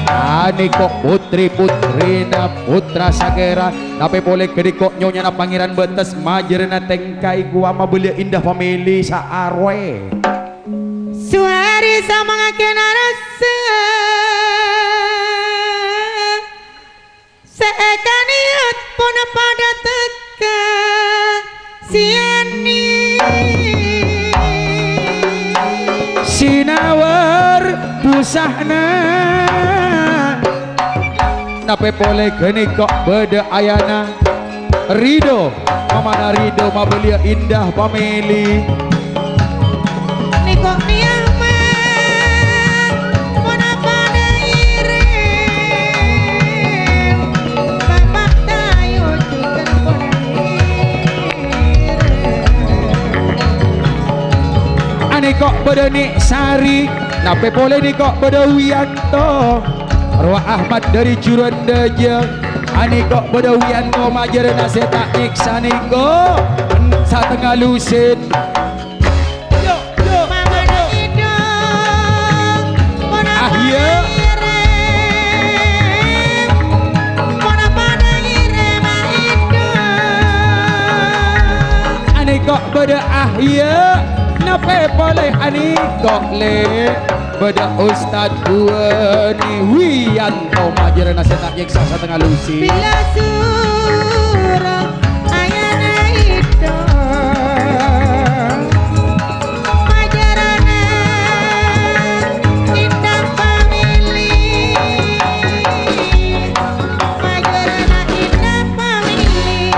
Anèko putri-putrina Putra Sakèra. Tapè polè ghânèko nyonyana Pangèran Bâtes, majârâna tèngka èkowa mabâliyâ Indah Family saarowè. Suwari samangakèna rassa. Sè èkaniyat ponapa dâteng ka Siani. Sinawar busana. Tapè polè ghânèko bâdâ ayana Ridho, mamana Ridho mabâliyâ Indah Family. Nèko niyah ma, ponapa dâ' ngèrèm, Bapa' Tayo jhughân ponapa ngèrèm. Anèko bâdâ Nèk Sari, tapè polè nèko bâdâ Wiyanto, rowa Ahmad dâri Juruwân Dâjâ. Anèko bâdâ Wiyanto majârâna sè ta' nyèksa nèko, satengnga lusin. Yo, yo, yo, yo. Ah, iyâ. Anèko bâdâ, ah, iyâ. Tapè polè anèko, Lè'. Bâdâ Ustad Buwani Wiyanto, majârâna sè ta' nyèksa satengnga lusin. Bilâ suro ayana Ridho, majârâna Indah Family, majârâna Indah Family.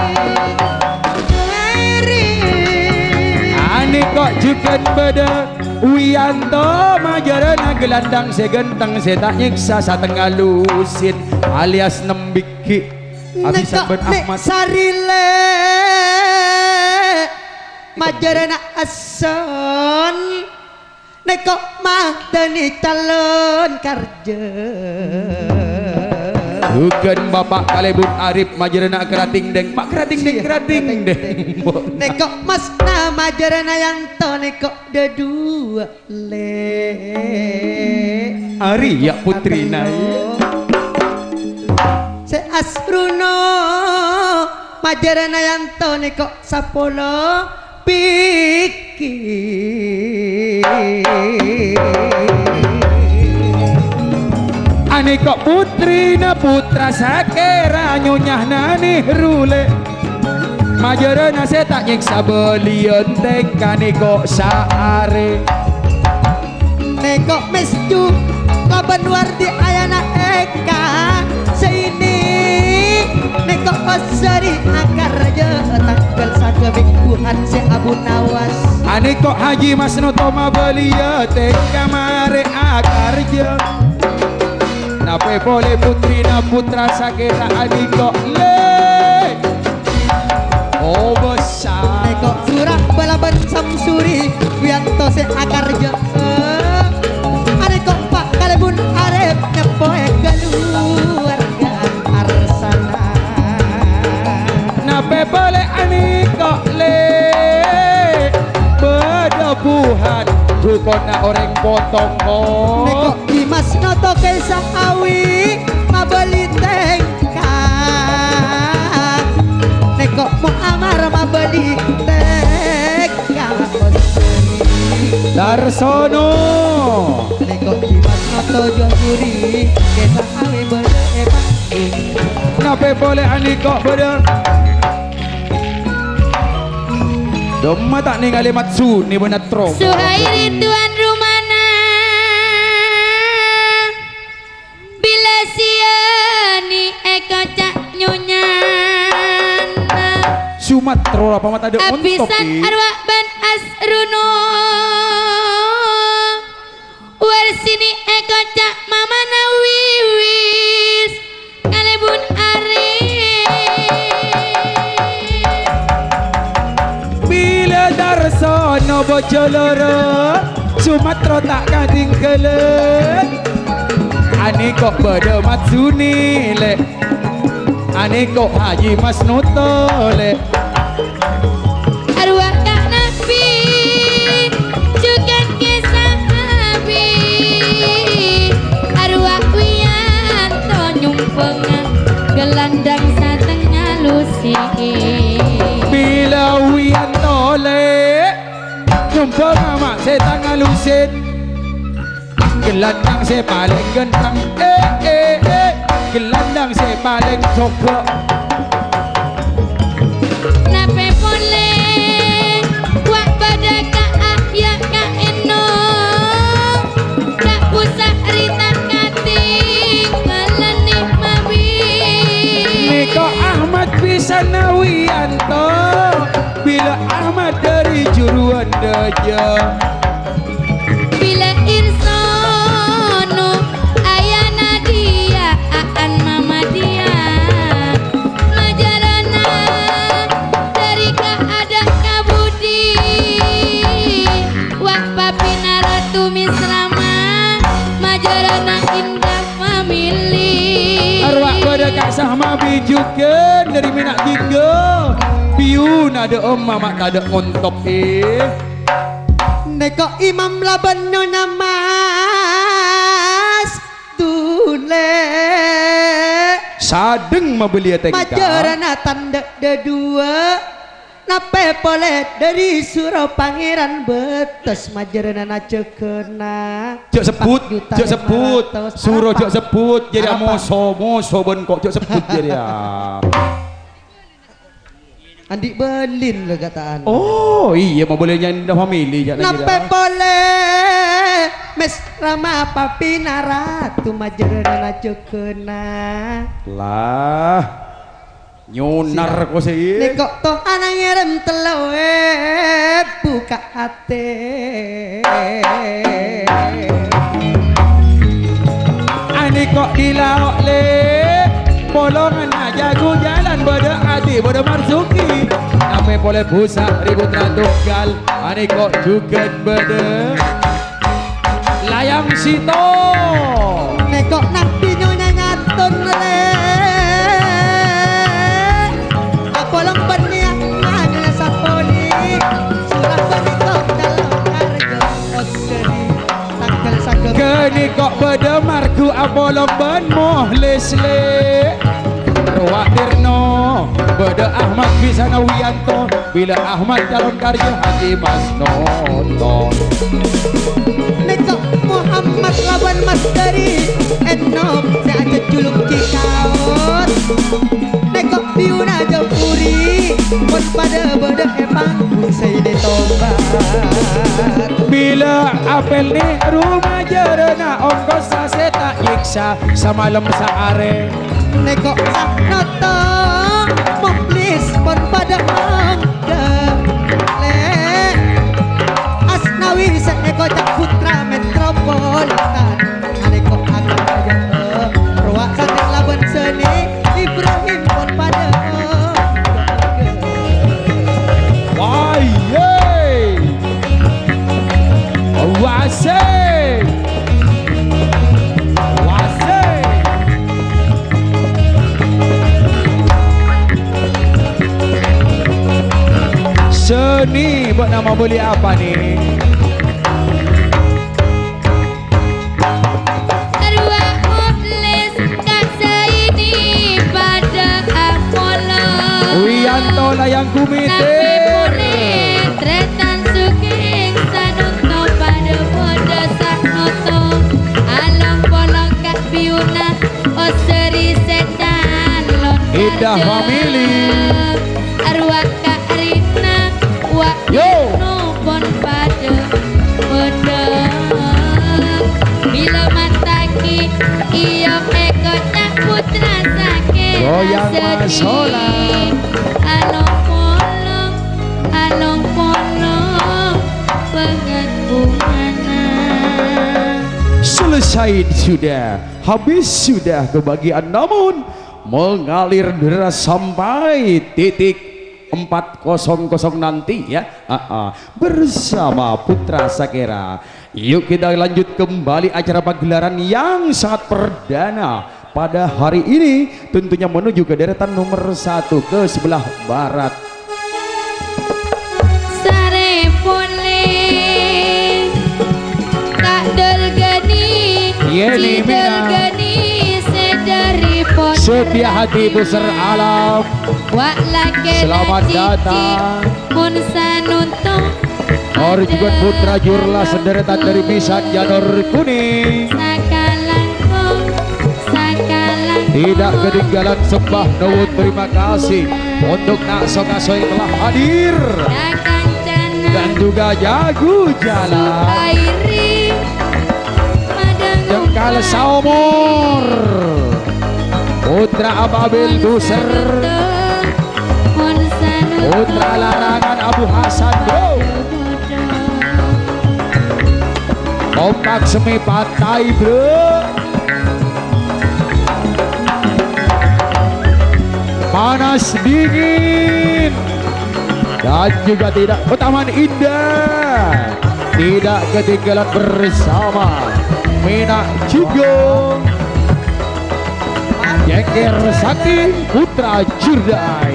Anèko jhughân bâdâ Wiyanto, majârâna gelandang sè ghântheng sè ta' nyèksa satengnga lusin alias nembighi. Abhisan bân Ahmad. Sari, Lè', majârâna Eson. Nèko matènè calon karjâ. Jhughân Bapa' Kalèbun Arif majârâna kerating dèng, ma' kerating dèng, kerating dèng. Nèko masna majârâna Yanto nèko dâduwâ, Lè'. Ariyâ putrina, yâ. Sè Asruno majârâna Yanto nèko sapolo bighi. Anèko putrina Putra Sakèra nyonyana Nèhru, Lè'. Majârâna sè ta' nyèksa bâliyân tèngka nèko saarè. Nèko Mesju, Laban Wardi ayana Eka, sè ini nèko Osari akarjâ tangghâl saghâ mingguhan sè Abu Nawas. Anèko' Haji Masnoto mabâliyâ tèngka marè akarjâ. Napè polè putrina putra sakèra anèko' lè. Oh, bâsa. Anèko' Surah Balaban Samsuri Wiyanto sè akarjâ. Anèko' Pa' Kalèbun Arep nyeppowè kaluwarga. Arsana. Napè polè anèko' lè, bâdâ buhan, rukonna orèng potong, oh. Nèko' Dimas Noto Kaisahawi mabâli tèngka. Nèko' Mu'amar mabâli tèngka. Darsono. Nèko' Dimas Noto Johuri, Kaisahawi bâdâ è panggung. Napè polè anèko' bâdâ. Domma ta' nèngalè Matsuni bân Atro. Suhairi tuan rumana. Bilâ siyani èkoca' nyonyana. Sumatro apa mata ada ontop, abisan arwah bân asruno. Warsini èkoca' mamana wiwis kalèbun arè. Bilâ Darsono bojâ loro, Sumatro ta' katinggalân. Anèko' bâdâ Matsuni, lè. Anèko' Haji Masnoto, lè. Arwah Ka' Nabbhi, jhughân Kè Sahabi. Arwah Wiyanto nyombhângnga ghâlândhâng satengnga lusin. Bilâ Wiyanto, lè, nyombhângnga ma' sè tangnga lusin. Ghâlândhâng sè palèng ghântheng, eh, eh, eh. Ghâlândhâng sè palèng sogo. Napè polè, wa' bâdâ ka' Ahya ka' Eno. Ka' Pusa' rita kating, malani mabi. Nèko' Ahmad Bisana Wiyanto, bilâ Ahmad dâri Juruwân Dâjâ. Bilâ Irsono, Ayana Diya, A'an Mama Diya. Majârâna dâri ka' adâ' ka budi. Wa' papina Ratu Misrama, majârâna Indah Family. Arwah bâdâ Ka' Sahma bi' jhughân dâri Mena' Tiga. Biyuna dâ' emma ma' tadâ' ngontop, eh. Nèko' Imam labân Nyonya Mas Dulè. Sadheng mabâliyâ tèngka. Majârâna tandhâ' dâduwâ. Napè polè dâri suro Pangèran Bâtes majârâna najâgâna. Jhâ' sebbhut, jhâ' sebbhut. Suro jhâ' sebbhut. Jârèya moso, moso bân ko' jhâ' sebbhut jârèya. Andi' bâlin la kata'an. Oh, iyâ, mabâlin nyanda famili, jâ' lagi, napè polè Mes Rama papina Ratu majârâna najâgâna. Lah, nyonar ko sè. Nèko' to ana ngèrèm tello èbu ka' atè. Anèko' di lao' lè, polonganna jago jalan bâdâ Adi, bâdâ Marzuki. Napè polè Busa' ribut ratu gal, anèko' jhughân bâdâ Layang Sito. Nèko' nang dinyo nyanyaton lè. Apolong bânnè mangla saponi. Surah bânnè kok dalam karjo. Oseri. Tanggal sagâ. Ghânèko' bâdâ marghu apolong bân Mohlès lè. Rowa Tirno, bâdâ Ahmad Bisana Wiyanto, bilâ Ahmad calon karya Haji Mas Noto. Nèko' Muhammad labân Mas Dâri, Enop sè ajhâjhuluk Ki Kaos. Nèko' Biyuna Japuri, pon padâ bâdâ è panggung Sayyidi Tobat. Bilâ apèl nè' roma jârâna ongkos sasè ta' nyèksa samalem saarè. Nèko' Sahnoto, Mukhlis pon padâ ongkos. Lè. Asik. Wasik. Seni, bâ'na mabâli apa, nih? Arowa oles ka saini padâ apolong. Wiyanto Layang Gumitir. Tapè polè trètan sugeng sanonto padâ-padâ sanonto. Along-polong ka piyuna osèri sètan lontar Indah jâ. Family. Arowa ka rina wa Yo. Nopon padâ-padâ. Bilâ matagi iyâ èkoca' putra sakèra Goyang seni. Masola. Along-polong, along-polong, bângèt bungana. Selesai sudah, habis sudah kebagian, namun mengalir deras sampai titik empat kosong kosong nanti, ya. Ah, ah. Bersama Putra Sakèra. Yuk, kita lanjut kembali acara pagelaran yang sangat perdana pada hari ini, tentunya menuju ke deretan nomor satu ke sebelah barat. Sarè polè. Ka' Dâlgani, Yeni Ci Mina. Dâlgani sè dâri Pondok Setia Hati Pusar Alam. Wa' lakè Selamat Cici, datang. Mon sanonto. Or juga Putra Jurlas, sederetan dari Pisan Janur Kuning. Sakalangkong, sakalangkong. Tidak ketinggalan sembah nuwun terima kasih untuk nak sokaso yang telah hadir. Kakancana. Dan juga jago jalan. Suhairi. Madang Jengkal umpan. Saumur. Putra Ababil Buser. Mon sanonto. Putra Larangan Abu Hasan, bro. Kompak semi pantai, bro. Panas dingin. Dan juga tidak, oh, Taman Indah. Tidak ketinggalan bersama Mina Jigong. Jengker Sakti Putra Jurdai.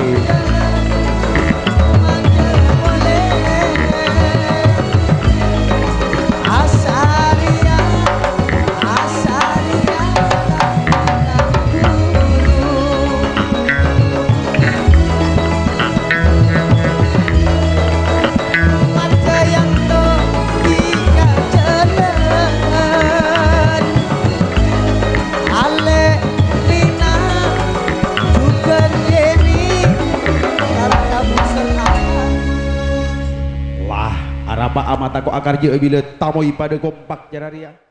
Ale Lina, juga Yeni, Rara Buser. Wah, arapa amata ko' akarja bilâ tamoy padâ kompak jârâ rèya.